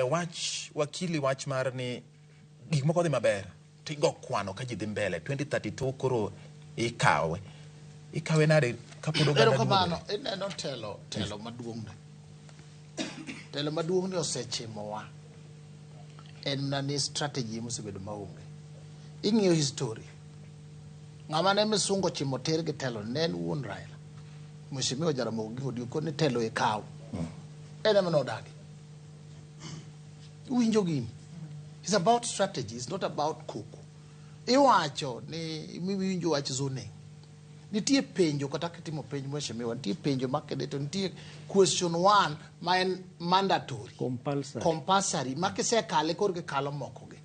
Wach wakili wach mar ni gik moko dhi maber tigo kwano ka ji dhi mbele 2032 koro ikawe ikawe nade kapod oganda Erokamano, ineno telo telo maduong' ni. Telo maduong' ni osechimowa. En mana ni strategy mosebedo maonge. Ing'iyo history. Ng'ama ne misungo chimo tir gi telo ne en wuon Raila. Mheshimiwa Jaramogi Oginga Odinga ni telo e kaw. En ema nodagi. Uwinjo gini? It's about strategy, it's not about koko. Iwacho ni miwinjo wach zoning. Nitie penjo kata kitimo penj mheshimiwa, nitie penjo makede to nitie question one ma en mandatory. Compulsory. Compulsory. Ma kisekale korka ikalo moko gi.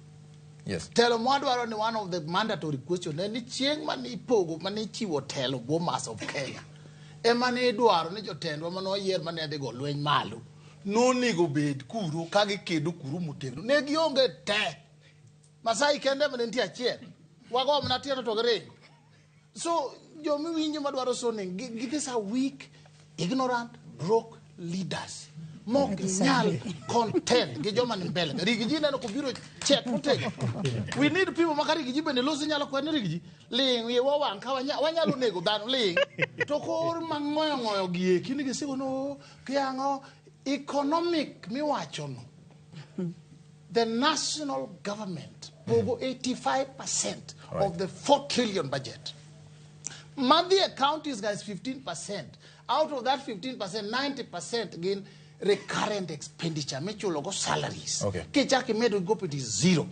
Yes. Telo mwadwaro ni one of the mandatory question en ni chieng' mane ipogo mane ichiwo telo Bomas of Kenya ema ne idwaro ni jotendwa mane oyier mane dhi go lweny malo nonego bed kuro ka gikedo kuro motegno ne gionge te Masai kende ema ne nitie achiel wago mana tielo to giringo so jomiwinjo madwaro zoning these are weak ignorant broke leaders mok nyal contend gi joma ni mbele Riggy G neno kobiro check motegno we need people maka Riggy G bende losi nyalo kwer ni Riggy G ling iwa wang' ka wanyalo nego dhano ling to kor mang'oyo ng'oyo gi eki ni gisigo no kiang'o economic miwacho no the national government pogo 85% of the 4 trillion budget. Madhi e counties guys 15%. Out of that 15%, 90% gin recurrent expenditure michulo go salaries. Kichak imedo go it is zero.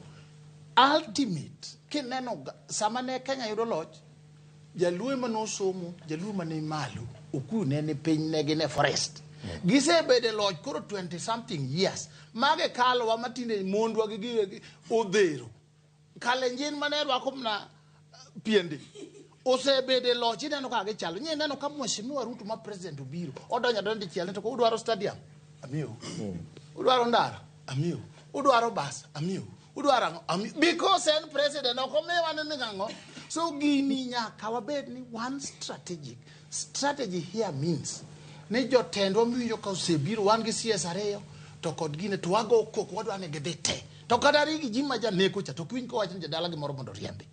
Ultimate, kineno sama ne Kenya yudo loch, jaluo ema nosomo, jaluo ema ne malo, okuyu ne ni piny ne gin e forest. Gisebedo e loch koro 20 something years. Mage kalowa matinde mondwa gi gi odhero. Kalenjin mane rwako mana piende osebedo e loch ineno kaka gichalo. Nyi ineno ka Mheshimiwa Ruto ma president obiro odonjo adonja dichiel ni to udwaro stadium amiyou. Udwaro ndara amiyou. Udwaro bus amiyou. Udwaro ang'o amiyou. Because en president ok omiwa ni ng'ang'o. So gini nyaka wabed ni one strategic. Strategy here means ni jotendwa miwinjo ka osebiro wan gi CS ariyo to kod gine to wago koko wadwa ni gidhi te. To kata Riggy G ma janeko cha to ok winj kowacho ni jadala gimoro mondo oriembi.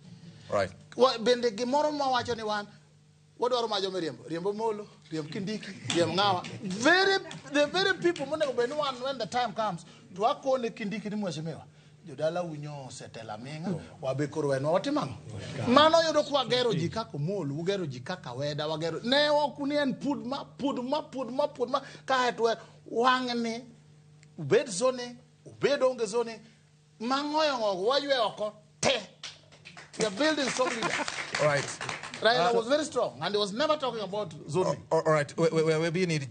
Bende gimoro mawacho ni wan wadwaro ma joma riembo riembo Molo riemb Kindiki riemb ng'awa very the very people monego bed ni wan when the time comes to wakone Kindiki ni mheshimiwa jodala unyo osetelo aming'a wabe koro wenwa watim ang'o mano yudo kwagero ji kaka Omolo ugero ji kaka Weda wagero ne ok ni en pud ma pud ma pud ma pud ma kaeto wang'ni ubed zone ubed onge zone mang'oyo ng'ogo waywe oko te. We are building strong leaders. All right. Raila was very strong and he was never talking about zoning. All right. We need